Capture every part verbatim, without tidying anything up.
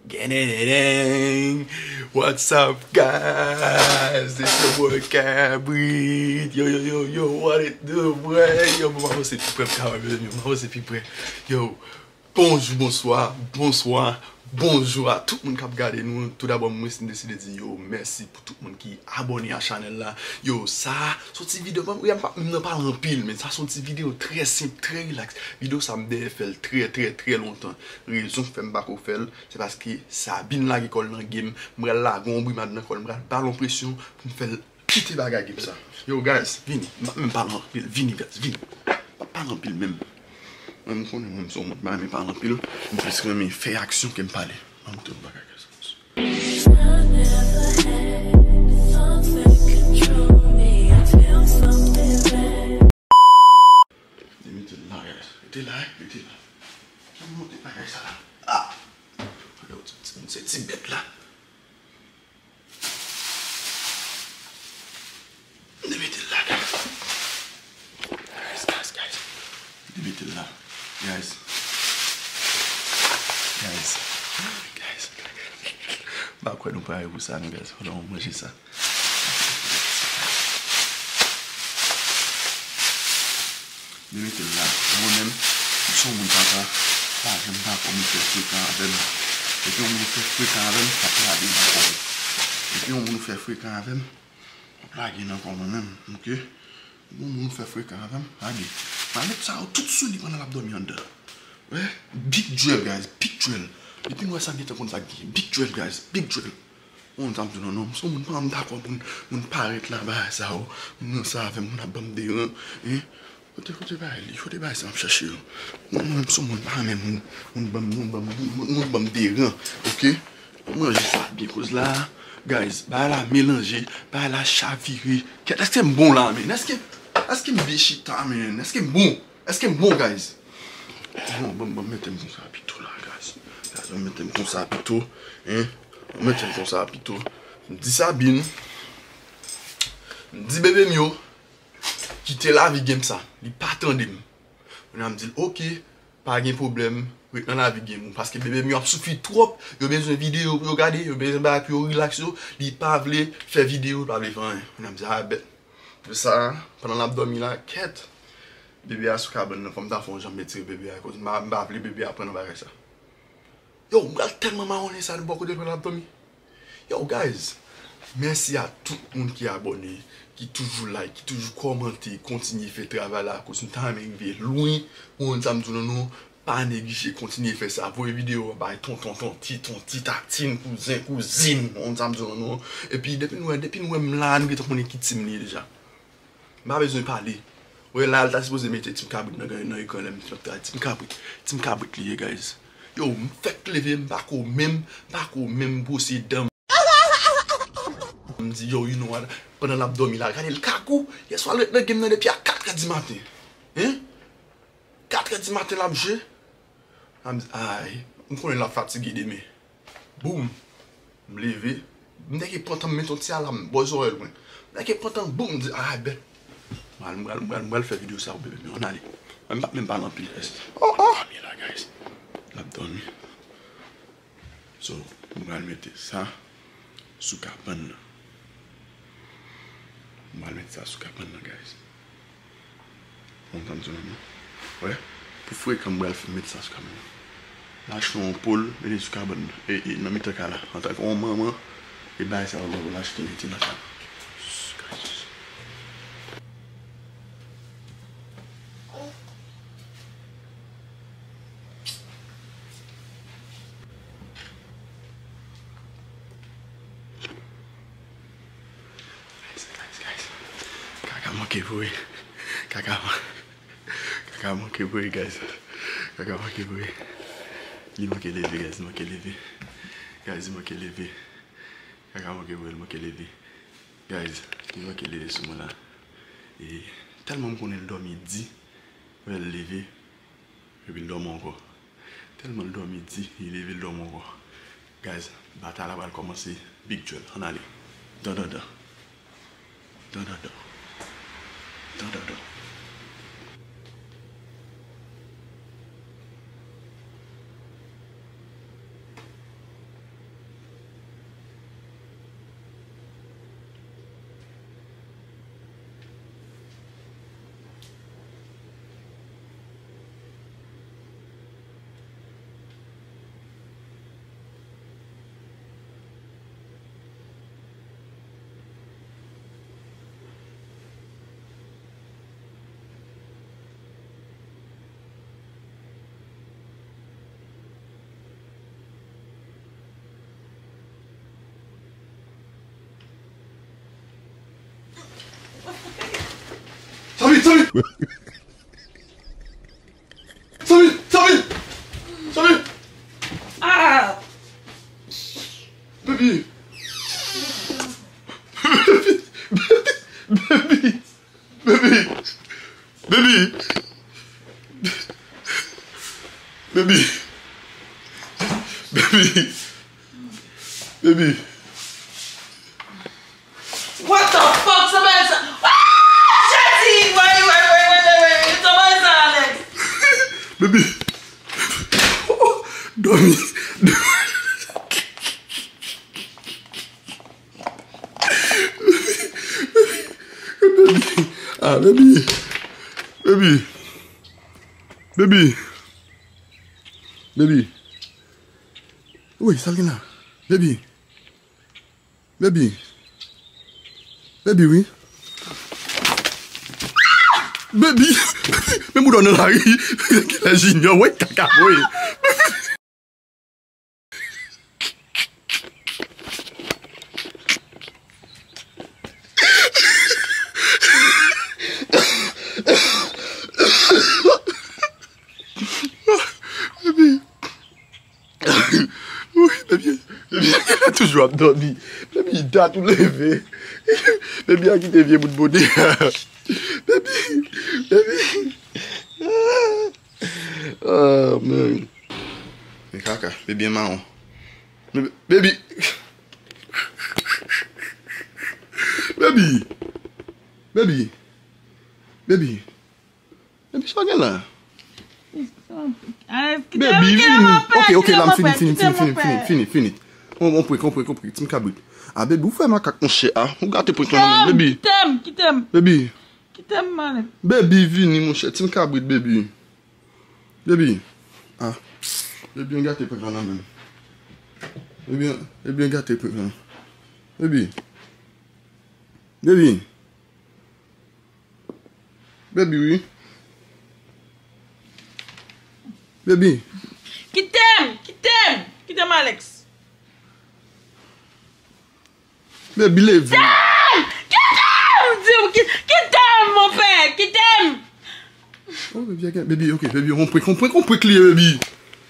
Gang, gang, gang. What's up, guys? It's your boy Kabrit. Yo, yo, yo, yo, what it do, boy? Yo, mwen avanse pi pre, mwen avanse pi pre. Yo, bonjou, bonswa, bonswa, bonjou a tout moun k ap gade nou. Toudabò, mwen deside di yo mèsi pou tout moun ki abòne a chanèl la. Yo, sa, se yon ti videyo, mwen, mwen pa, mwen pa anpil, men sa se yon ti videyo trè senp, trè rilaks. Videyo sa, m dèyè fè l trè, trè, trè lontan. Rezon k fè m pako fè l, se paske Sabine lage kò l nan game. M pral lage yon brimad nan kò l, m pral ba l yon presyon pou m fè l kite bagay game sa. Yo, guys, vini. M pa menm pale anpil. Vini, guys, vini. M pa pale anpil menm. Mwen, m konnen mwen, m se yon moun, m pa renmen pale anpil. M plis renmen fè aksyon ke m pale. Ban m montre yon bagay, guys. Li mete l la, guys. Mete l la, mete l la. Jan m monte bagay sa la. Ah! Gade yon ti, ti, ti bèt la. Li mete l la, guys. Guys, guys, guys. Li mete l la. Guys. Guys. Guys. M pa kwè nou pare pou sa, non, guys. Fò nou manje sa. Li mete l la. Mwen menm, m se yon moun papa, pa janm dakò moun fè frekan avè m. Depi yon moun fè frekan avè m, m ap lage nan kò l. Depi yon moun fè frekan avè m, m ap lage nan kò mwen menm, oke? Yon moun fè frekan avè m, lage. M a met sa yo tout sou li pandan l ap dòmi anndan. Wè? Big duel, guys, big duel. Depi nou wè sa gentan konn sa k gen. Big duel, guys, big duel. Ou konn sa m di nou, non, m se yon moun pa, m dakò moun, moun parèt la, bagay sa yo, moun nan sa avè m, moun ap ban m deran, en. Kote, kote bagay li, kote bagay sa m ap chache yo. Mwen, mwen, m se yon moun pa renmen moun, moun ban m, moun ban m, moun, moun ban m deran, oke? Manje sa byen koz la, guys, bagay la melanje, bagay la chavire. Kèt, èske m bon la, men? Èske, èske m byen chita, men? Èske m bon? Èske m bon, guys? Bon, ban m, ban m mete m konsa pito la, guys. Guys, ban m mete m konsa pito, en. Ban m mete m konsa pito. M di Sabine, m di bebe m yo, kite lavi game sa. Li pa tande m. Kounye a m di l, oke, pa gen pwoblèm, ret nan lavi game ou. Paske bebe m yo ap soufri twòp, yo bezwen videyo pou yo gade, yo bezwen bagay pou yo rilaks yo. Li pa vle fè videyo, li pa vle fè anyen. Kounye a m di, a, bèt. Sa, pandan l ap dòmi la, kèt. Bebe a sou kabann nan, fò m ta fè yon jan m retire bebe a, koz m pa, m pa vle bebe a pran nan bagay sa. Yo, m pral tèlman mawonnen sa de bò kote l pral ap dòmi. Yo, guys, mèsi a tout moun ki abòne, ki toujou like, ki toujou kòmante, kontinye fè travay la, koz m ta renmen rive lwen, ou konn sa m di nou, non, pa neglije, kontinye fè sa, voye videyo, bay tonton, tonti, tonti, tatin, kouzen, kouzin, ou konn sa m di nou, non. Epi, depi nou wè, depi nou wè m la, nou gentan konnen ki team li ye deja. M pa bezwen pale. Ou wè la, l ta sipoze mete Team Kabrit nan, nan ekran lè m t ap travay. Team Kabrit. Team Kabrit li ye, guys. Yo, m fèk leve, m pako menm, m pako menm bwose dan m. M di, yo, you know what? Pandan l ap dòmi la, gade l kakou. Yèswa, l ret nan game nan depi a katrè di maten. Hein? Katrè di maten l ap jwe. M di, ay, m konnen l ap fatige demen. Boum! M leve. M nèke pran tan m met yon ti alam bò zòrèy mwen. M nèke pran tan, boum! M di, ay, bèt. M pral, m pral, m pral, m pral fè videyo sa pou bebe m yo. Ann ale. Mwen m p ap menm pale anpil, guys. Oh, oh! L ap dòmi la, guys. L ap dòmi. So, m pral mete sa sou kabann nan. M pral mete sa sou kabann nan, guys. Ou konprann sa m di nou? Wè, pou frekan m pral mete sa sou kabann nan. M achte yon pòl, mete sou kabann nan. E, e, nan mitan kay la. Antanke yon manman, e bagay sa yo, ou achte mete nan kay la. Guys. Guys, guys, guys. Kaka manke voye. Kaka man-, kaka manke voye, guys. Kaka manke voye. Li manke leve, guys, li manke leve. Guys, li manke leve. Kaka manke voye, li manke leve. Guys, li manke leve sou mwen la. E tèlman m konnen l dòmi di, wè l leve, epi l dòmi ankò. Tèlman l dòmi di, li leve, l dòmi ankò. Guys, batay la pral kòmanse. Big duel, ann ale. Dan, dan, dan. Dan, dan, dan. Dan, dan, dan. Samy! Samy! Samy! Ah! Baby! Baby! Baby! Baby! Baby! Baby! Baby! What the fuck? Sa bagay sa. Ah! Jezi! Woy, woy, woy. Sa bagay sa, Alex? Baby. Dòmi. Baby. Ah, baby. Baby. Baby. Baby. Wi, sa l gen la? Baby. Baby. Baby, wi. Baby. Men bouda nan lari. Kilè Junior, wè kaka, boy. Baby. Wi, baby, baby, toujou ap dòmi. Baby, dat ou leve. Baby, a kite vye bout bone. Baby, baby. Ah, man. Men kaka, baby an mawon. Baby, baby. Baby. Baby. Baby. Baby, sa w gen la? Alex, kite m, baby, kite m vini. Anpè, ok, ok, kite la, m m anpè, fini, fini, kite m fini, anpè. Fini, fini, fini. On, on prank, on prank, on prank. Ti m kabrit. Ah, baby, ou fè makak, monchè, ah. Ou gate prank lan, baby. Kite m, kite m. Baby. Kite m, Alex. Baby, vini, monchè. Ti m kabrit, baby. Baby. Ah. Baby, on gate prank lan nan menm. Baby, baby, on gate prank lan. Baby. Baby. Baby, wi. Baby. Kite m! Kite m! Kite m, Alex! Baby, leve. Kite m! Kite m! Di w, ki-, kite m, monpè! Kite m! Oh, baby, again. Baby, ok, baby, on prank, on prank, on prank li ye, baby.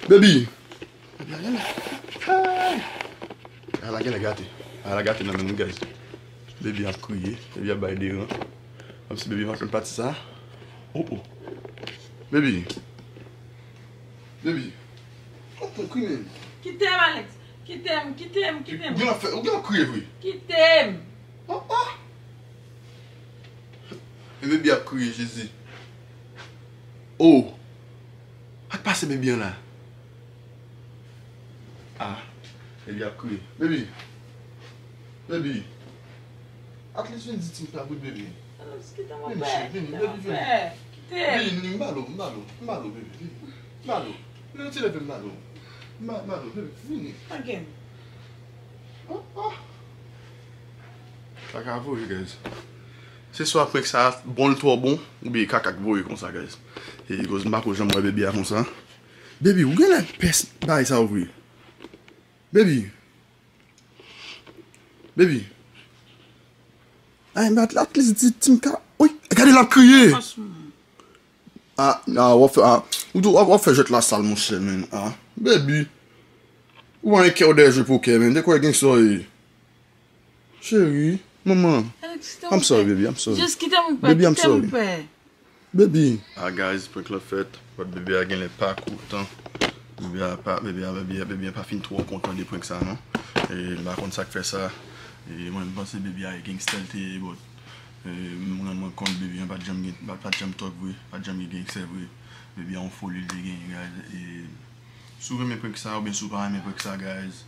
Baby. Baby, again. Hey. Ala genlè gate. Ala gate nan menm, guys. Baby ap kriye. Baby ap bay deran. Kòmsi baby pa konn pati sa. Oh, oh. Baby. Baby. Ou pran kriye. Kite m, Alex. Kite m, kite m, kite m. Ou gen ap fè, ou gen ap kriye vre. Kite m. Oh, oh. E baby ap kriye, Jezi. Oh. Sa k pase baby an la? Ah, baby ap kriye. Baby. Baby. At least vin di ti m kabrit, baby. Alex, kite m, monpè. Vini, cheri, vini, baby, vini. Vini, m ba l ou, m ba l ou, m ba l ou, baby, vini. M ba l ou. Vini, ti leve, m ba l ou. M ba, m ba l ou, baby, vini. Ok. Oh, oh. Sa ka voye, guys. Se swa prank sa bon, l twò bon, oubyen kaka k voye konsa, guys. E koz m pako janm wè baby a konsa. Baby, ou genlè pès bagay sa ou vre. Baby. Baby. Ay, m at, at least di ti m ka. Wi, gade l ap kriye. Ah, ah, w ap fè, ah, ou tou, w ap, w ap fè jwèt la sal, monchè, men. Ah, baby. Ou pa gen kè w dèyè jwe pokè, men. De kwè gen sa w ye? Cheri, manman. Alex, kite m, I'm sorry, baby, I'm sorry. Just kite m, monpè. Baby, I'm sorry. Kite m, monpè. Baby. Ah, guys, prank lan fèt. But baby a genlè pa kontan. Baby a pa, baby a, baby a, baby a pa fin twò kontan de prank sa, non. E m pa konn sa k fè sa. E mwen, m panse baby a e gangsta l te ye, but, e, m rann mwen kont baby an pa t janm gen, pa, pa t janm thug vre, pa t janm gen gangsta vre. Baby a yon foli l te genyen, guys. E si w renmen prank sa, oubyen si w pa renmen prank sa, guys,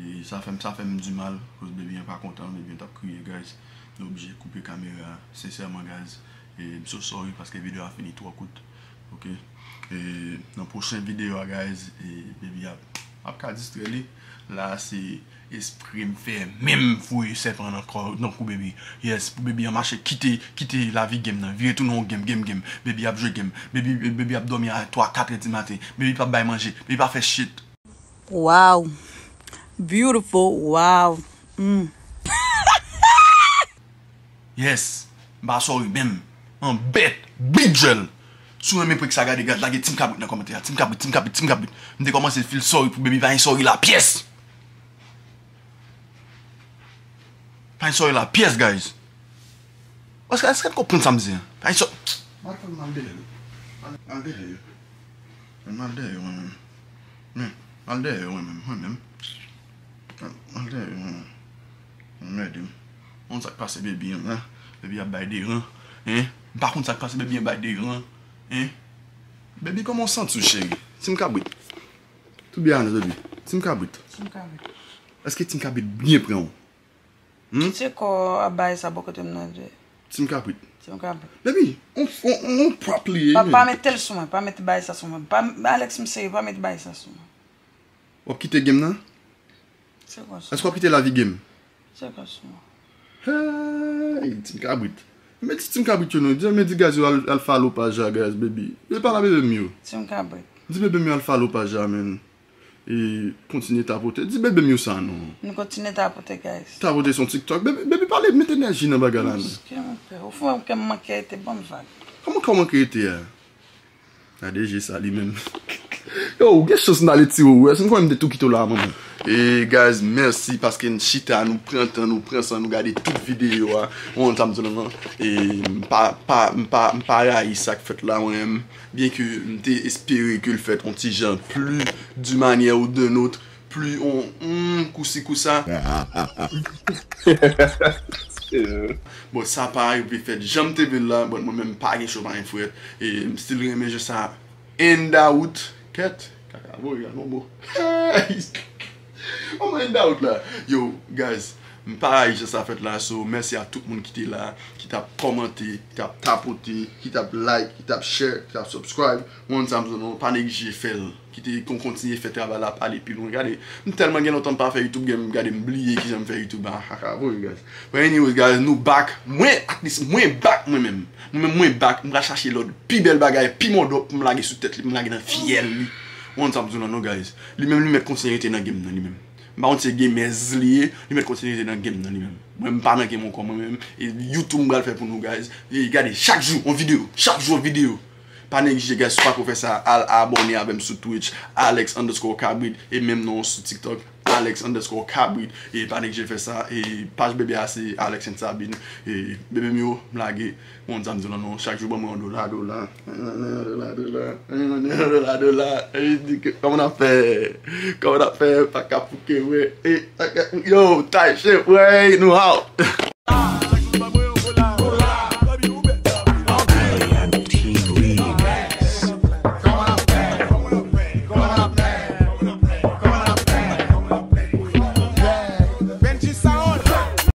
e sa fè m, sa fè m di mal, cause baby an pa kontan, baby an t ap kriye, guys. Nou oblije koupe kamera, sensèman, guys. E m so sorry, paske videyo a fini twò kout. Ok? E nan pwochen videyo a, guys, e baby ap, ap ka distrè li. La, se espre m fè menm voye sèpan nan kò, nan kou baby. Yes, pou baby an mache kite, kite lavi game nan, vire tounen yon game, game, game. Baby ap jwe game. Baby, baby ap dòmi a twa, kat è di maten. Baby p ap bay manje. Baby pa fè shit. Wow. Beautiful. Wow. Mm. Yes. M pa sorry menm. An bèt, big djèl. Si w renmen prank sa, gade, gade, lage Team Kabrit nan kòmantè a. Team Kabrit, Team Kabrit, Team Kabrit. M te kòmanse feel sorry pou Baby, pa gen sorry lapyès. Pa gen sorry lapyès, guys. Èske, èske n konprann sa m di an? Pa gen sorry. Mal fè m mal dèyè yo. Mal, mal dèyè yo. Mal dèyè yo, mwen menm. Men, mal dèyè yo, mwen menm. Mwen menm. Mal dèyè yo, mwen menm. Anmède m. Konn sa k pase Baby an la. Baby ap bay deran. Hein? M pa konn sa k pase Baby an bay deran. Hein? Baby, kòman w santi w, cheri? Team Kabrit. Tou byen ale, Baby. Team Kabrit. Team Kabrit. Èske Team Kabrit byen pran w? Hmm? Kite kò a bay sa bò kote m nan de. Team Kabrit. Team Kabrit. Baby, on, on, on pwap li ye, pa, men. Pa mete l sou mwen, pa mete bay sa sou mwen. Pa, Alex, m serye, pa mete bay sa sou mwen. W ap kite game nan? Se konsa. Èske w ap kite lavi game? Se konsa. Hey, Team Kabrit. Men ti Team Kabrit yo non. Di, men di guys yo al, al follow paj la, guys, Baby. E pa la, bebe m yo. Team Kabrit. Di bebe m yo al follow paj la, men. E kontinye tapote. Di bebe m yo sa non. Nou kontinye tapote, guys. Tapote son TikTok. Bebe, Baby, pale, mete enèji nan bagay la, non. Kè mwen pè. Ou fè kè m manke rete, ban m vag. Kòman kè w manke rete a? Gade je sa li menm. Yo, ou gen chans m t ale tire w, wè. Si m konnen m te tou kite w la, manman. E, guys, mèsi paske n chita, nou pran tan, nou pran san, nou gade tout videyo a. Ou konn sa m di w la, non? E, m pa, pa, m pa, m pa rayi sa k fèt la, mwen menm. Byen ke m te espere ke l fèt on ti jan pli d'une manière ou d'une autre, pli on, hmm, kousi kousa. Bon, sa pa rive fèt jan m te vle l la, but mwen menm pa gen cho, pa gen frèt. E m still renmen jan sa end out. Kèt, kaka, bon, regal, bon, bon. Kòman end out la? Yo, guys, m pa rayi jan sa fèt la, so mèsi a tout moun ki te la, ki t ap kòmante, ki t ap tapote, ki t ap like, ki t ap share, ki t ap subscribe. Ou konn sa m di w non, pa neglije fè l. Kite kon kontinye fè travay la, pale pi lwen. Gade, m tèlman gen lontan m pa fè YouTube, gen, gade, m bliye kijan m fè YouTube a. Kaka, bon, guys. But anyways, guys, nou back. Mwen, at least, mwen back mwen menm. Mwen menm, mwen back. M pral chache lòt pi bèl bagay, pi modòp pou m lage sou tèt li, pou m lage nan fyèl li. Ou konn sa m di w la non, guys. Li menm, li mèt kontinye rete nan game nan, li menm. M pa konn si se gamers li ye, li mèt kontinye rete nan game nan, li menm. Mwen, m pa nan game ankò, mwen menm. E YouTube m pral fè pou nou, guys. E gade, chak jou, on videyo. Chak jou, on videyo. Pa neglije, guys, si w pako fè sa, al abòne avè m sou Twitch, Alex underscore Kabrit, e menm non sou TikTok, Alex underscore Kabrit, e pa neglije fè sa, e paj bebe a se Alex and Sabine, e bebe m yo, m lage, ou konn sa m di w la non, chak jou ban mwen yon dola, dola, dola, dola, dola, dola, e di ke, kòman n ap fè, kòman n ap fè, pa ka fouke, wè, e, yo, tay, shit, wè, nou out.